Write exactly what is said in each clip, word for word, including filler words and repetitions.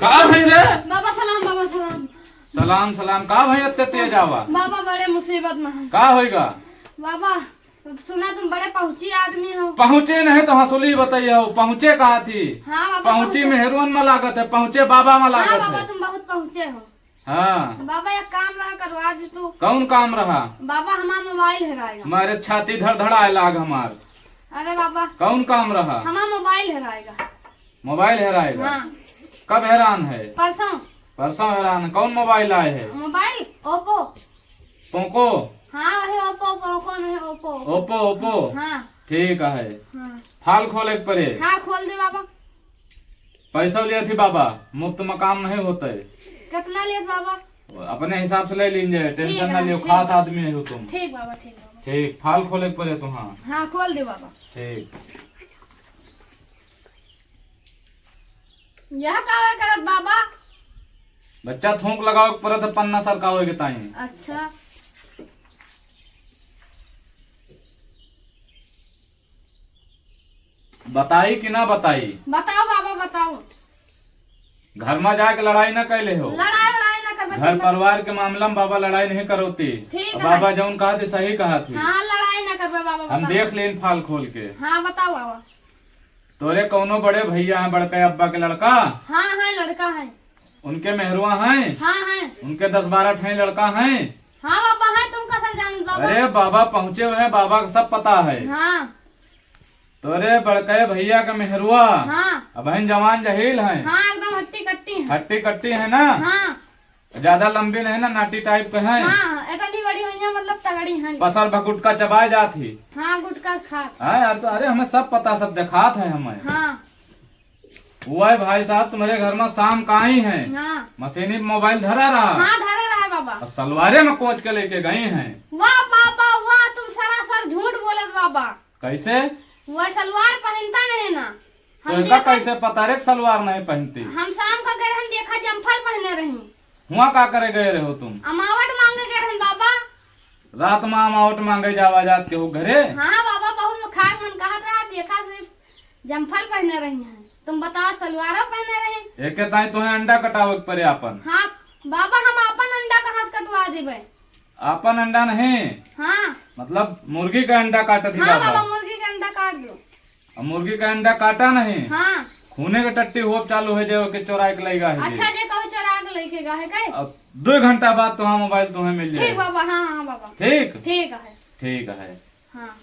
का भई रे? बाबा सलाम, बाबा सलाम। सलाम, सलाम। का भई अत्ते तेज आवा? बाबा बड़े मुसीबत में है। का होइगा? बाबा, सुना तुम बड़े पहुँची आदमी हो। पहुँची नहीं तो हँसुली बताई हो, पहुँचे कहा थी? हाँ बाबा, पहुँची पहुँचे। मेहरुअन में लागत है, पहुँचे बाबा में हाँ लागत बाबा, है। तुम बहुत पहुँचे हो। हाँ। बाबा, एक काम रहा, करवा दे तू। कौन काम रहा? बाबा, हमार मोबाइल हेराएगा। मारे छाती धड़धड़ाए लाग हमार। अरे बाबा। कौन काम रहा? हमार मोबाइल हेराएगा। मोबाइल हेराएगा? हाँ। कब हेरान है? परसों। परसों हेरान है। कौन मोबाइल आए है? मोबाइल ओप्पो। पोको? हाँ, वही ओप्पो, पोको नहीं, ओप्पो। ओप्पो, ओप्पो? हाँ। ठीक है। हाँ। फाल खोले के पड़े। हाँ, खोल दे बाबा। पैसा लिया थी बाबा, मुफ्त में काम नहीं होता है। कितना लिया था बाबा? अपने हिसाब से ले लीन जाए, ठीक टेंशन ना है, लियो, ठीक खास है। आदमी हो तुम। ठीक बाबा, ठीक बाबा। ठीक, फाल खोले के पड़े तुहाँ। हाँ, खोल दे बाबा। ठीक। यह का है करत बाबा? बच्चा थूक लगावे के पड़त है पन्ना सरकावे के ताई। अच्छा। बताई कि ना बताई? बताओ बाबा, बताओ। घर में जाके लड़ाई ना कैले हो। लड़ाई, लड़ाई ना करबे घर तुम। परिवार के मामला में बाबा लड़ाई नहीं करोती। ठीक और है। बाबा जौन कहा थी सही कहा थी। हाँ, लड़ाई ना करबे बाबा, हम बताओ। देख लेन फाल खोल के। हाँ, बताओ बाबा। तोरे कौनो बड़े भैया हैं, बड़के अब्बा के लड़का? हाँ, हाँ, लड़का है। उनके मेहरुआ हैं? हाँ, हैं। उनके दस बारह ठे लड़का हैं? हाँ बाबा, हैं, तुम कैसे जान बाबा? अरे बाबा पहुँचे हुए हैं, बाबा का सब पता है। हाँ। तोरे बड़के भैया के मेहरुआ? हाँ। अबहिन जवान जहील हैं। हाँ, एकदम हट्टी कट्टी हैं। हट्टी कट्टी है ना? हाँ। ज्यादा लंबी नहीं ना, नाटी टाइप के हैं। हाँ, इतनी बड़ी हुई है, मतलब तगड़ी हैं। पसर भर गुटखा चबाए जात ही। हाँ, गुटखा खात। हाँ यार, तो अरे हमें सब पता, सब देखात है हमें। हाँ। हुआ है भाई साहब, तुम्हारे घर में शाम का आई हैं। हाँ। मशीनी मोबाइल धरा रहा। हाँ, धरा रहा है बाबा। और सलवारे में कोच के लेके गई हैं। वाह बाबा, वाह, तुम सरासर झूठ बोलत बाबा। कैसे? वह सलवार पहनता नहीं ना। तो हम इनका देखा कैसे पता रे कि सलवार नहीं पहनती? हम शाम का गए रहन, देखा जम्फल पहने रही। हुआ का करे गए रहो तुम? अमावट मांगे गए रहन बाबा। रात में अमावट मांगे जावा जात के हो घरे? हाँ बाबा, बहुत खाक मन कहत रहा, देखा सिर्फ जम्फल पहने रही हैं। तुम बताओ, सलवारो पहने रही। एके ताई तुम्हें अंडा कटावे के पड़े आपन। हाँ बाबा, हम आपन अंडा कहाँ से कटवा देबे? आपन अंडा नहीं। हाँ। मतलब मुर्गी का अंडा काटत ही हाँ बाबा। बाबा, मुर्गी का अंडा काट दो। अब मुर्गी का अंडा काटा नहीं। हाँ। खूने के टट्टी होब चालू हो जाए, के चोराए के लइगा है अच्छा, जी। जे कहू चोरा के लेके गा है काहे? अब दो घंटा बाद तुम्हारा मोबाइल तुम्हें मिल जाए। ठीक बाबा, हाँ, हाँ बाबा। ठीक? ठीक है। ठीक है। हाँ।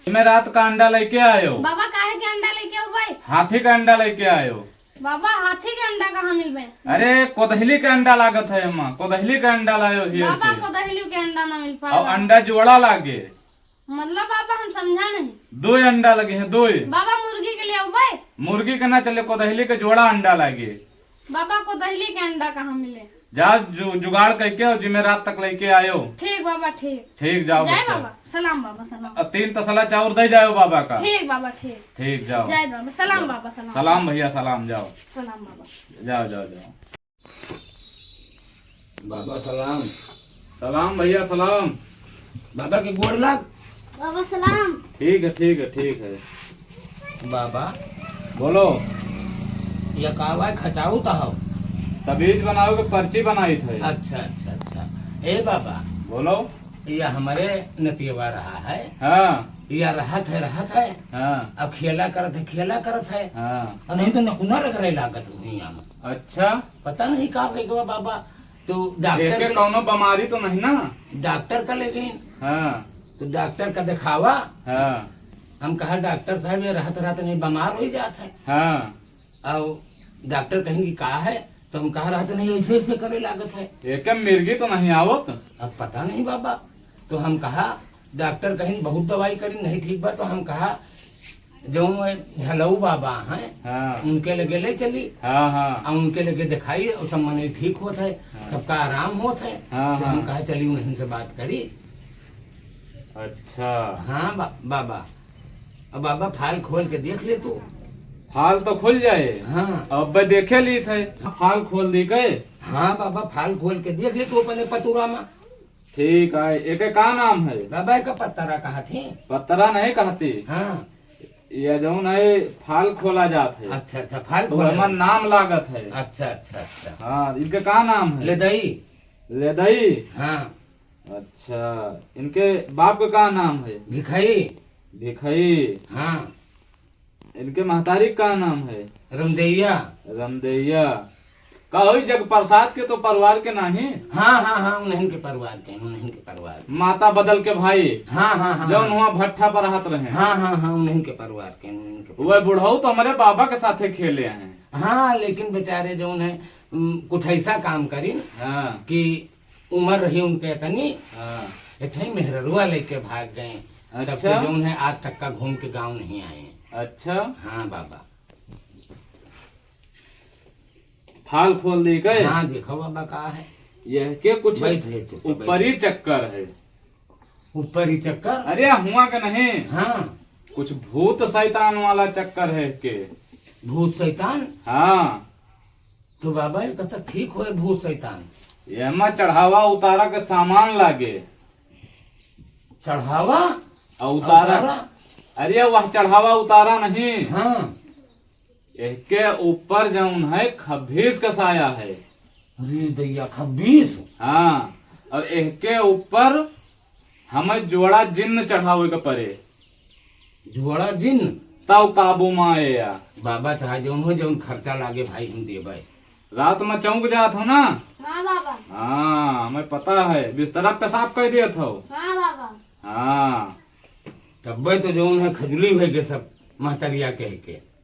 मैं रात का अंडा लेके आयो। बाबा, काहे के अंडा लेके आओ भाई? हाथी का अंडा लेके आयो। बाबा, हाथी के अंडा कहाँ मिलबे? अरे, कोदहली के अंडा लागत है अम्मा, कोदहली के अंडा लायो ही बाबा, होते। कोदहली के अंडा ना मिल पाए। और अंडा जोड़ा लागे। मतलब बाबा, हम समझा नहीं। दो अंडा लगे हैं, दो। बाबा, मुर्गी के ले आओ भाई। मुर्गी के ना चले, कोदहली के जोड़ा अंडा लागे। बाबा, कोदहली के अंडा कहाँ मिले? जा जु-, जुगाड़ करके और जिम्मे रात तक लेके आयो। ठीक बाबा, ठीक। ठीक, जाओ जाए बच्चा। बाबा, सलाम बाबा, सलाम। अब तीन तसला चाउर दे जाओ बाबा का। ठीक बाबा, ठीक। ठीक, जाओ। जाए बाबा, सलाम जाओ। बाबा, सलाम। सलाम भैया, सलाम, जाओ। सलाम बाबा। जाओ, जाओ, जाओ। बाबा सलाम। सलाम भैया, सलाम। बाबा के गोड़ लाग। बाबा सलाम। ठीक है, ठीक है, ठीक है। बाबा। बोलो। या का हुआ है, खचाऊ तो हो? तबीज बनावे के पर्ची बनाई थे। अच्छा, अच्छा, अच्छा। ए बाबा। बोलो। या हमरे नतियवा रहा है। हाँ। या रहत है, रहत है। हाँ। अब खेला करत है, खेला करत है। हाँ। और नहीं तो नकुना रगड़े लागत हुई हम। अच्छा। पता नहीं का हो गवा बाबा। तो डॉक्टर एके के कौनो बीमारी तो नहीं ना? डॉक्टर का ले गई। हाँ। तो डॉक्टर का दिखावा। हाँ। हम कहा, "डॉक्टर साहब, ये रहत रहत नहीं बीमार हो जात है।" हाँ। और डॉक्टर कहें कि का है, तो हम कहा, "रहत नहीं, ऐसे ऐसे करे लागत है।" एके मिर्गी तो नहीं आवत? अब पता नहीं बाबा। तो हम कहा, डॉक्टर कहीं बहुत दवाई करी, नहीं ठीक बा, तो हम कहा, जो झलऊ बाबा हैं, हाँ। उनके लगे ले चली। हाँ, हाँ। और उनके लगे दिखाई, और सब मनई ठीक होत है, हाँ। सबका आराम होत है। हाँ, तो हम हाँ। कहा, "चली उन्हीं से बात करी।" अच्छा। हाँ बा-, बाबा। अब बाबा, फाल खोल के देख ले तू। फाल तो खुल जाए। हाँ। अब देखे ली थे। फाल खोल दी के? हाँ बाबा, फाल खोल के देख ले तू अपने पतुरा में। ठीक है, एके का नाम है? बाबा, एका पतरा कहत ही। पतरा नहीं कहती? हाँ। ये जौन है, फाल खोला जात है। अच्छा, अच्छा, फाल तो खोला हमार जात है। नाम लागत है। अच्छा, अच्छा, अच्छा। हाँ, इनके का नाम है? लेदई। लेदई? हाँ। अच्छा, इनके बाप का का नाम है? भिखई। भिखई। हाँ। इनके महतारी का नाम है? रमदेया। रमदेया। का होई जग प्रसाद के तो परिवार के नाही? हाँ, हाँ, हाँ, उन्हीं के परिवार के, उन्हीं के परिवार के। माता बदल के भाई, हाँ, हाँ, हाँ, जौन हाँ। हुआ भट्ठा पर रहत रहे। हाँ, हाँ, हाँ, उन्हीं के परिवार के, उन्हीं के वह परिवार। बुढ़ऊ तो हमरे बाबा के साथे खेले हैं। हाँ, लेकिन बेचारे जौन है, उम, कुछ ऐसा काम करी न हाँ। कि उम्र रही उनके इतनी, हाँ। एक ठे मेहररुआ लेके भाग गए। तब से अच्छा। जौन है, आज तक का घूम के गाँव नहीं आए। अच्छा। हाँ बाबा। फाल खोल दी गए? हाँ, देखो बाबा, का है? यह के कुछ बैठ रहे थे, ऊपरी बैठ। चक्कर है। ऊपरी चक्कर? अरे, हुआ के नहीं? हाँ। कुछ भूत शैतान वाला चक्कर है के? भूत शैतान? हाँ। तो बाबा, ये कैसा ठीक होए भूत शैतान? ये में चढ़ावा उतारा के सामान लागे। चढ़ावा? और उतारा? उतारा? अरे, वह चढ़ावा उतारा नहीं। हाँ। एहके ऊपर जौन है, खब्बीस कसाया है। अरे दैया, खब्बीस? हाँ, और एहके ऊपर हमें जोड़ा जिन्न चढ़ावे के पड़े। जोड़ा जिन्न? तब काबू में आए या। बाबा, चाहे जौन हो, जौन खर्चा लागे भाई, हम देबे। रात में चौंक जात हो ना? हाँ बाबा। हाँ, हमें पता है, बिस्तरा पेशाब कर दिए थो। हाँ बाबा। हाँ। तब्बे तो जौन है, खजुली भई के सब महतरिया कह के।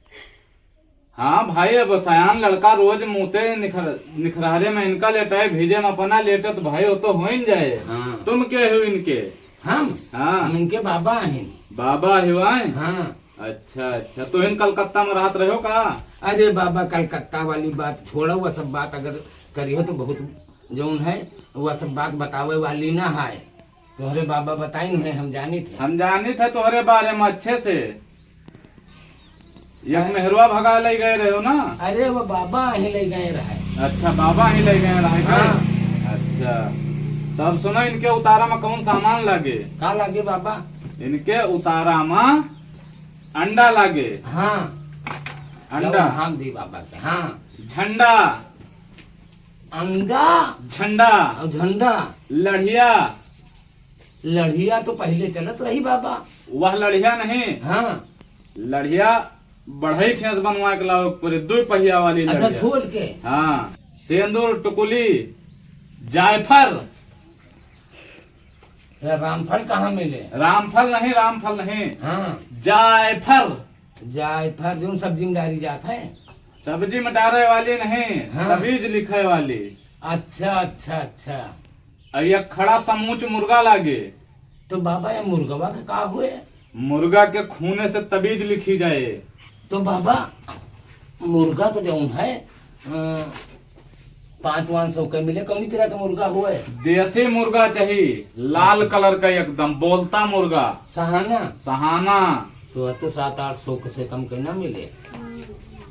हाँ भाई, अब सयान लड़का रोज मूते निखर-, निखरहरे में इनका लेटाए, भीजे में अपना लेटे, तो भाई, वो तो होइन जाए। हाँ। तुम के हो इनके? हम? हाँ। हम इनके बाबा हैं। बाबा हो आए? हाँ। अच्छा, अच्छा, तो इन कलकत्ता में रहत रहो का? अरे बाबा, कलकत्ता वाली बात छोड़ो, वह सब बात अगर करियो तो बहुत जौन है, वह सब बात बतावे वाली ना है। तोहरे बाबा बताइन है, हम जानित है। हम जानित है तोहरे बारे में अच्छे से। एक हाँ। मेहरुआ भगा ले गए रहे हो ना? अरे, वो बाबा ही ले गए रहे। अच्छा, बाबा ही ले गए रहे का? हाँ। अच्छा, तब सुनो, इनके उतारा में कौन सामान लागे? का लागे बाबा? इनके उतारा में अंडा लागे। हाँ। अंडा। लो, हम दी बाबा के। हाँ। झंडा। अंडा। झंडा। और झंडा। लड़िया। लड़िया तो पहिले चलत रही बाबा। वह लड़िया नहीं। हाँ। लड़िया बढ़ई खेस बनवा के लाओ, पूरे दो पहिया वाली अच्छा, लड़िया। छोड़ के। हाँ। सेंदूर, टुकुली, जायफर। तो रामफल कहाँ मिले? रामफल नहीं, रामफल नहीं। हाँ। जायफर। जायफर जौन सब्जी में डारी जात है। सब्जी में डारे वाली नहीं, हाँ। तबीज लिखे वाली। अच्छा, अच्छा, अच्छा। और एक खड़ा समूच मुर्गा लागे। तो बाबा, ये मुर्गवा के का हुए? मुर्गा के खूने से तबीज लिखी जाए। तो बाबा, मुर्गा तो जौन है, अ, पाँच वान सौ के मिले, कौनी तरह का मुर्गा हुए? देसी मुर्गा चाहिए, लाल कलर का एकदम बोलता मुर्गा। सहाना? सहाना। तो, तो सात आठ सौ के से कम के ना मिले।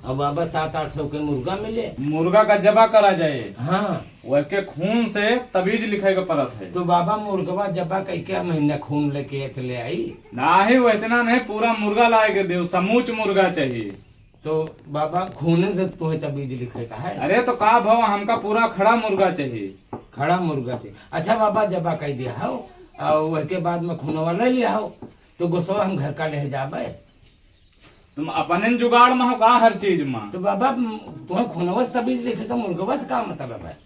अब बाबा, सात आठ सौ के मुर्गा मिले। मुर्गा का जबा करा जाए। हाँ। वह के खून से तबीज लिखे के परत है। तो बाबा, मुर्गवा जबा कई के महीना खून लेके चले आई? नाही, वो इतना नहीं, पूरा मुर्गा लाए के देव, समूच मुर्गा चाहिए। तो बाबा, खून से तुम्हें तबीज लिखे का है? अरे तो का भवा, हमका पूरा खड़ा मुर्गा चाहिए। खड़ा मुर्गा चाहिए। अच्छा बाबा, जबा कई दिया हो, और वह के बाद में खूनवा ले लिया हो, तो गोसवा हम घर का ले जाबे। तुम अपने जुगाड़ में हो का हर चीज में? तो बाबा, तुम्हें खूनवा से तबीज लिखे का मुर्गवा से का मतलब है?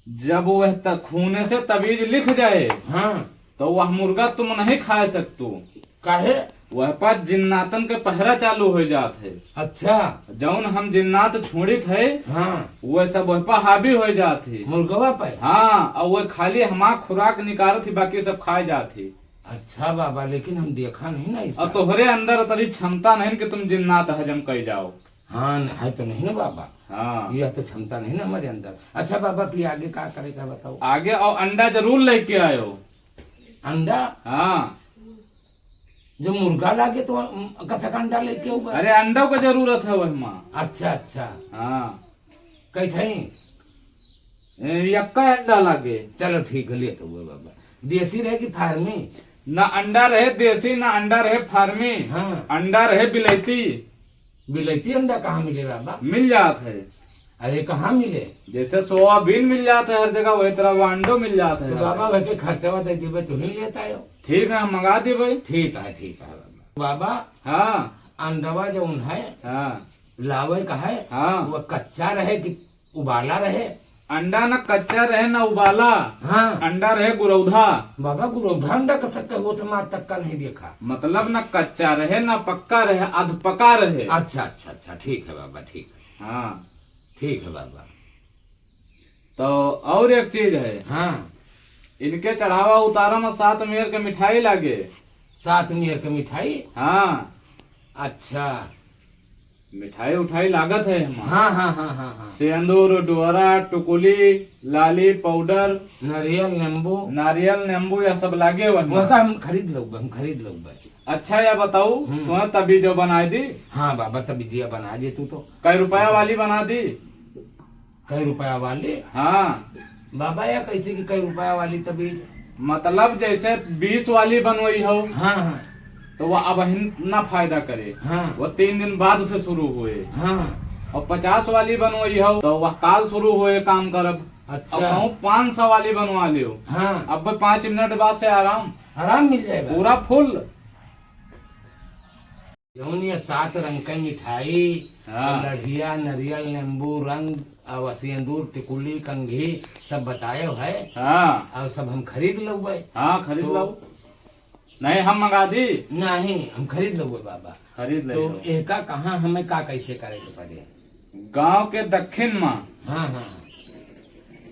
जब वह त-, खूने से तबीज लिख जाए, हाँ। तो वह मुर्गा तुम नहीं खा सकतू। काहे? वह पर जिन्नातन के पहरा चालू हो जात है। अच्छा। जौन हम जिन्नात छोड़ित है, हाँ। वह सब वह पर हावी हो जात है। मुर्गवा पे? हाँ, और वह खाली हमार खुराक निकारत ही, बाकी सब खाए जात है। अच्छा बाबा, लेकिन हम देखा नहीं ना ऐसा। और तोहरे अंदर उतरी क्षमता नहीं कि तुम जिन्नात हजम कर जाओ। हाँ, न-, है तो नहीं ना बाबा। हाँ। यह तो क्षमता नहीं ना हमारे अंदर। अच्छा बाबा, फिर आगे का करे का बताओ? आगे और अंडा जरूर लेके आयो। अंडा? हाँ। जो मुर्गा लागे तो, उम, कसक अंडा लेके आऊंगा। अरे, अंडा का जरूरत है वह माँ। अच्छा, अच्छा। हाँ। कई थे? ए, यक्का अंडा लागे। चलो ठीक है, लेत हुए बाबा। देसी रहे कि फार्मी? ना अंडा रहे देसी, ना अंडा रहे फार्मी। हाँ। अंडा रहे बिलैती। बिलैती अंडा कहाँ मिले बाबा? मिल जात है। अरे कहाँ मिले? जैसे सोयाबीन मिल जात है हर जगह, वही तरह वो अंडो मिल जात है तो हर बाबा जगह। वह के खर्चवा दे देबे तो ही लेता है। ठीक है, हम मंगा देबे। ठीक है, ठीक है बाबा। बाबा, हाँ। अंडवा जौन है, हाँ। लावे का है, हाँ। वो कच्चा रहे कि उबाला रहे? अंडा न कच्चा रहे न उबाला। हाँ। अंडा रहे गुरौधा। बाबा, गुरौधा अंडा कसक के होत, हम आज तक का नहीं देखा। मतलब न कच्चा रहे न पक्का रहे, अधपका रहे। अच्छा, अच्छा, अच्छा, ठीक है बाबा, ठीक है। हाँ। ठीक है बाबा। तो और एक चीज है। हाँ। इनके चढ़ावा उतारा में सात मेर के मिठाई लागे। सात मेर के मिठाई? हाँ। अच्छा। मिठाई उठाई लागत है हमार। हाँ, हाँ, हाँ, हाँ, हाँ। सेंदूर, डोरा, टुकुली, लाली, पाउडर, नारियल, नींबू। नारियल, नींबू, यह सब लागे वही। वह तो हम खरीद लउबे, हम खरीद लउबे। अच्छा, या बताऊ, हम्म। तुम्हें तबीजो बनाए दी? हाँ बाबा, तबीजिया बना दे तू तो। कै रुपया वाली बना दी? कै रुपया वाली? हाँ। बाबा, या कैसे कि कै रुपया वाली तबीज? मतलब जैसे बीस वाली बनवई हो, हाँ, हाँ। तो वह अबहिन ना फायदा करे। हाँ। वह तीन दिन बाद से शुरू होए। हाँ। और पचास वाली बनवई हो, तो वह काल शुरू होए काम करब। अच्छा। अब कहूँ पाँच सौ वाली बनवा लियो। हाँ। अब पाँच मिनट बाद से आराम। आराम मिल जाएगा। पूरा फुल। जौन ये सात रंग के मिठाई, हाँ। लढ़िया, नरियल, नींबू, रंग, और सेंदूर, टिकुली, कंघी, सब बताए है। हाँ। और सब हम खरीद लउबे। हाँ, खरीद तो लउ। नहीं, हम मंगा दी। नहीं, हम खरीद लउबे बाबा। खरीद ले तो लो। एका कहाँ हमें का कैसे करे के पड़े? गांव के दक्षिण में। हाँ, हाँ।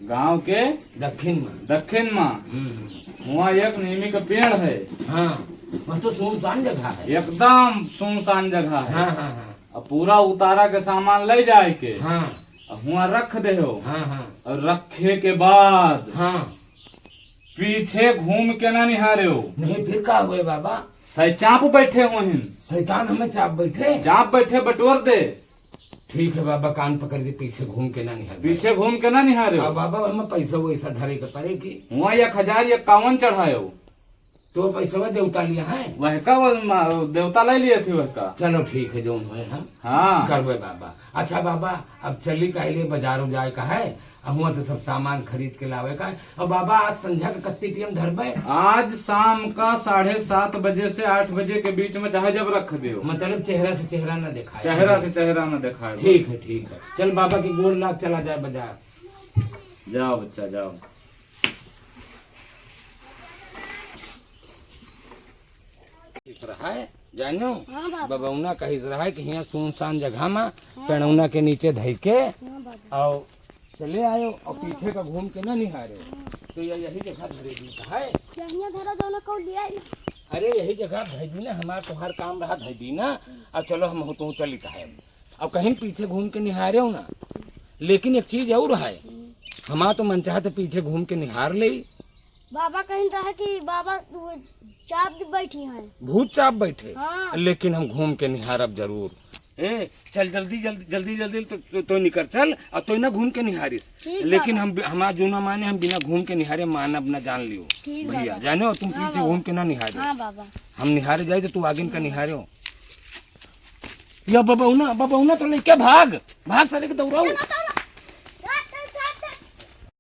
गांव के दक्षिण में। दक्षिण में। हम्म, हम्म। वहाँ एक नीमी का पेड़ है। हाँ, वह तो सुनसान जगह है। एकदम सुनसान जगह है। हाँ, हाँ, हाँ। अब पूरा उतारा के सामान ले जाए के हाँ। अब वहाँ रख दे हो। हाँ, हाँ। और रखे के बाद हाँ। पीछे घूम के ना निहारे हो। नहीं, फिर का हुए बाबा? सै चाप बैठे हुए हैं। शैतान हमें चाप बैठे? चाप बैठे, बटोर दे। ठीक है बाबा, कान पकड़ के पीछे घूम के ना निहार। पीछे घूम के ना निहारे हो। अब बाबा, हमें पैसा वैसा धरे के पड़े कि? हुआ एक हजार इक्यावन चढ़ायो। तो पैसवा देवता लिया है? वह का वो मा-, देवता ले लिए थे वह का। चलो ठीक है, जौन होए हम हाँ। करबे बाबा। अच्छा बाबा, अब चली काहे ले बाजारो जाए का है? अब हुआ तो सब सामान खरीद के लावे का है। अब बाबा, आज संझा के कत्ती टीम धरबे? आज शाम का साढ़े सात बजे से आठ बजे के बीच में चाहे जब रख दियो। मतलब चेहरा से चेहरा ना दिखाए। चेहरा से चेहरा ना दिखाए। ठीक है, ठीक है। चल बाबा की गोड़ लाग, चला जाए बाजार। जाओ बच्चा, जाओ। कहिस रहा है, जानो? हाँ, बाबा। बबौना कहिस रहा है कि हियाँ सुनसान जगह मा हाँ। पेड़ौना के नीचे धइ के हाँ, बाबा। और चले आयो और हाँ, पीछे बाबा। का घूम के ना निहारे। हाँ। तो ये यही जगह धरे दी का है? यहिया धरा जौना कौन दिया है ना? अरे यही जगह धइ दी ना, हमार तोहार काम रहा धइ दी ना। और चलो हम हो तो चली का है। अब कहीं पीछे घूम के निहारे हो ना, लेकिन एक चीज और है, हम्म। हमार तो मन चाहत पीछे घूम के निहार ले। बाबा कहीं रहा कि बाबा वो चाप बैठी हैं। भूत चाप बैठे? हाँ। लेकिन हम घूम के निहारब जरूर। ए, चल जल्दी, जल्दी, जल्दी, जल्दी तो, तो, तो निकर चल, और तो ना घूम के निहारिस। ठीक लेकिन बाबा। हम बि-, हमार जो ना माने, हम बिना घूम के निहारे मानब ना, जान लियो। ठीक भैया, बाबा। जाने हो तुम हाँ पीछे बाबा। घूम के ना निहारे। हाँ बाबा। हम निहारे जाए तो तू आगे का निहारे हो। या बबौना, बबौना तो लेके भाग, भाग सारे के दौड़ाओ।